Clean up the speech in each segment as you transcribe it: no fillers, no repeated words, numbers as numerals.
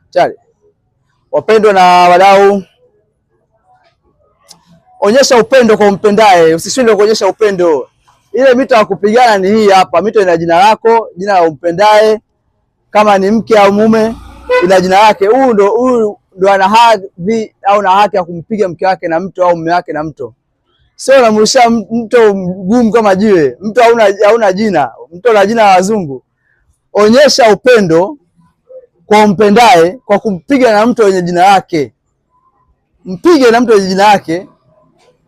Chali. Wapendwa na wadau, onyesha upendo kwa umpendaye, usishindwe kuonyesha upendo. Ile mito ya kupigana ni hii hapa. Mito ina jina lako, jina la umpendaye, kama ni mke au mume, ina jina lake. Huyu ndo ana hadhi au na haki ya kumpiga mke wake na mto au mume wake na mto. Sio unamrushia mto mgumu kama jiwe, mto hauna jina, mto una jina la wazungu. Onyesha upendo kwa umpendaye kwa kumpiga na mto wenye jina lake. Mpige na mto wenye jina lake.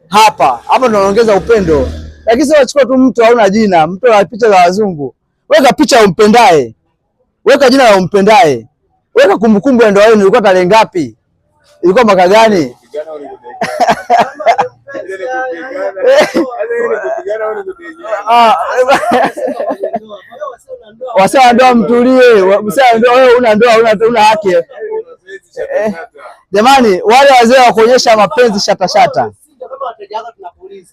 Hapa hapa tunaongeza upendo, lakini sio wachukua tu mto hauna jina, mto wa picha za wazungu. Weka picha ya umpendaye, weka jina la umpendaye, weka kumbukumbu ya ndoa yenu, ilikuwa tarehe ngapi, ilikuwa mwaka gani? Ah, wasee wa ndoa mtulie, msee wa ndoa, wewe una ndoa, una haki. Jamani, wale wazee wa kuonyesha mapenzi shata shata,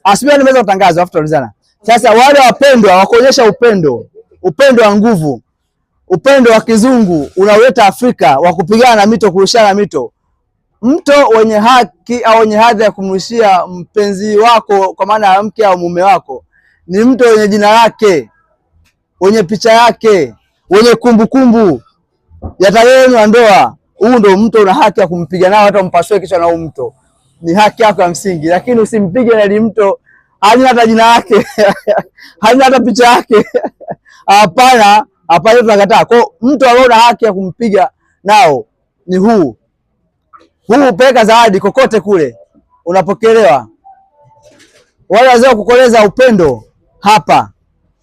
asubiri nimeweza kutangaza, afu tutaulizana. Sasa wale wapendwa wa kuonyesha upendo, upendo wa nguvu, upendo wa kizungu unaoleta Afrika wa kupigana na mito, kurushana mito, mto wenye haki au wenye hadhi ya kumrushia mpenzi wako, kwa maana ya mke au mume wako, ni mto wenye jina lake, wenye picha yake, wenye kumbukumbu ya tarehe yenu ya ndoa. Huu ndo mto una haki ya kumpiga nao, hata umpasue kichwa na huu mto, ni haki yako ya msingi, lakini usimpige na ile mto halina hata jina lake halina hata picha yake. Hapana, hapana, tunakataa. Kwa mtu ambaye una haki ya kumpiga nao ni huu huu. Peleka zawadi kokote kule unapokelewa. Wale wazee wa kukoleza upendo hapa,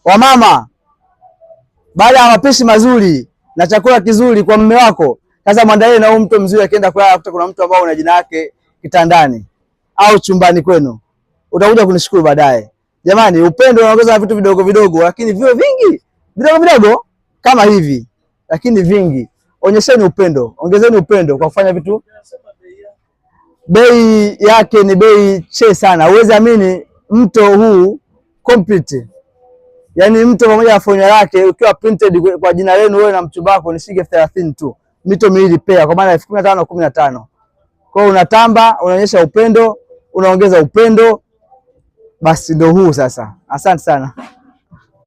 wamama, baada ya mapishi mazuri na chakula kizuri kwa mume wako, sasa mwandalie na huu mto mzuri, akienda kulala akuta kuna mtu ambao una jina lake kitandani au chumbani kwenu, utakuja kunishukuru baadaye. Jamani, upendo unaongeza na vitu vidogo vidogo, lakini viwe vingi vidogo vidogo kama hivi, lakini vingi. Onyesheni upendo, ongezeni upendo kwa kufanya vitu. Bei yake ni bei che sana, huwezi amini. Mto huu complete, yaani mto pamoja na fonya lake ukiwa printed kwa jina lenu wewe na mchumba wako ni shilingi 30,000 tu, mito miwili pair, kwa maana 15,000 na 15. Kwa hiyo unatamba, unaonyesha upendo, unaongeza upendo, basi ndio huu sasa. Asante sana.